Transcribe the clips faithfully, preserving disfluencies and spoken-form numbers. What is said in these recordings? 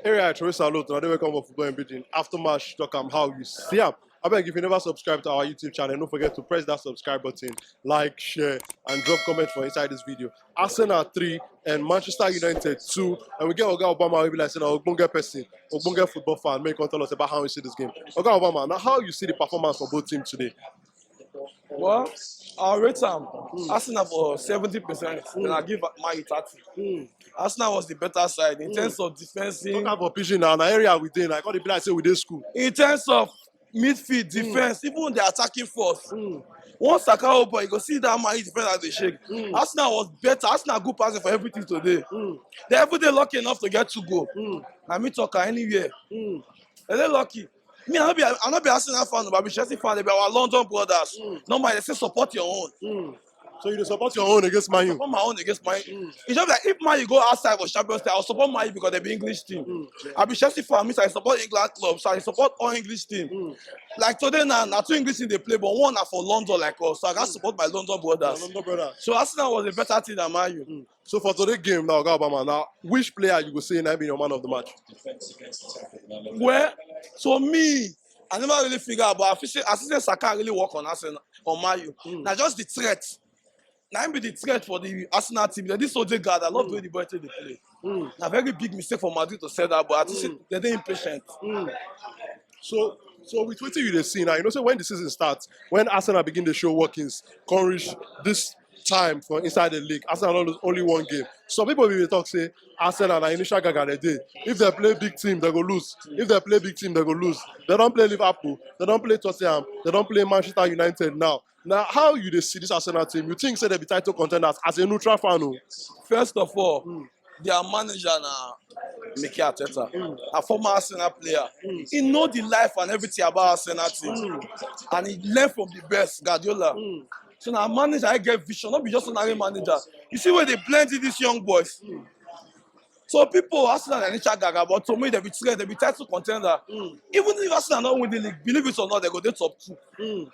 Area, I always salute. And I dey welcome for Football in Beijing. After match, talk am how you see am. I beg, if you never subscribe to our YouTube channel, don't forget to press that subscribe button, like, share, and drop comment for inside this video. Arsenal three and Manchester United two. And we get Oga Obama, we be like, say, "Na ogbonge person, ogbonge football fan, make him tell us about how you see this game." Oga Obama, now how you see the performance for both teams today? Well, I'll rate am. Arsenal for seventy percent, then I'll give Man U thirty. Arsenal was the better side in terms of defensive, Talk about Pidgin now, na area we dey, like, all the be like say we dey school. In terms of midfield defense, even the attacking force. Once Saka open, you go see that Man U defense as they shake. Arsenal was better. Arsenal good passing for everything today. They even dey lucky enough to get two goal. Na me talk am anywhere. They dey lucky. Me, I no be I no be Arsenal fan, but I be Chelsea fan. They be our London brothers. Normally, they say support your own. So you dey support your own against Man U? Support my own against Man U. It's just like if Man U go outside for Champions League, I'll support Man U because they be English team. I be Chelsea fan, means I support England club, so I support all English team. Like today now, na two English team dey play, but one na for London like us, so I gats support my London brothers. London brothers. So Arsenal was a better team than Man U. So for today game now, Oga Obama, now which player you go say na be your man of the match? Well, to me, I never really figure out, but I feel say I see say Saka really work on Arsenal, on Man U. Na just the threat. Na him be the threat for the Arsenal team. This Odegaard, I love the way the boy take dey play. Na very big mistake for Madrid to sell that, but I think say they dey impatient. So, so with wetin you dey see now, you know say when the season starts, when Arsenal begin dey show workings, come reach this time for inside the league, Arsenal don lose only one game. Some people bin dey talk say Arsenal na initial gaga dem dey. If they play big team, they go lose. If they play big team, they go lose. They don play Liverpool, they don play Tottenham, they don play Manchester United now. Now, how you dey see this Arsenal team? You think say they be title contenders as a neutral fan o? First of all, their manager na Mikel Arteta, a former Arsenal player. He know the life and everything about Arsenal team, and he learn from the best, Guardiola. So na manager I get vision, not be just ordinary manager. You see where they plenty these young boys. So people, Arsenal na initial gaga, but to me they be threat, they be title contender. Even if Arsenal not win the league, believe it or not, they go dey top two.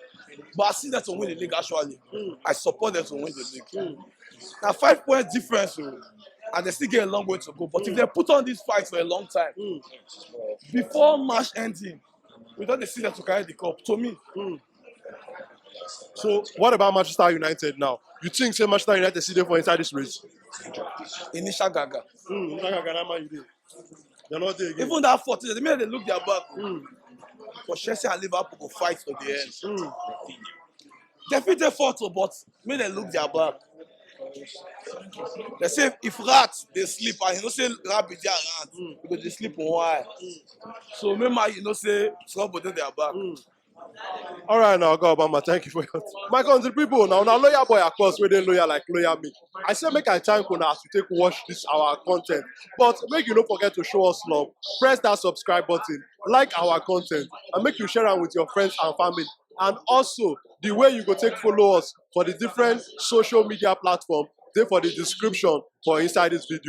But I see them to win the league actually. I support them to win the league. Na five point difference o, and they still get a long way to go. But if they put on this fight for a long time, before March ending, we don dey see them to carry the cup. To me, So what about Manchester United now? You think say Manchester United still dey for inside this race? Initial gaga. Mm, Gaga, Gaga, Man U dey. They're not there again. Even that fourteen, they make they look their back. For Chelsea and Liverpool go fight to the end. They fit dey fourth o, but make they look their back. They say if rat dey sleep and you know say rabbit dey around, you go dey sleep for one eye. So make man you know say trouble dey their back. All right, now, Oga Obama, thank you for your time. My country people, now, now, loyal boy, of course, we dey loyal like loyal me. I say make I thank una as you take watch this our content, but make you no forget to show us love. Press that subscribe button, like our content, and make you share am with your friends and family. And also, the way you go take follow us for the different social media platform dey for the description for inside this video.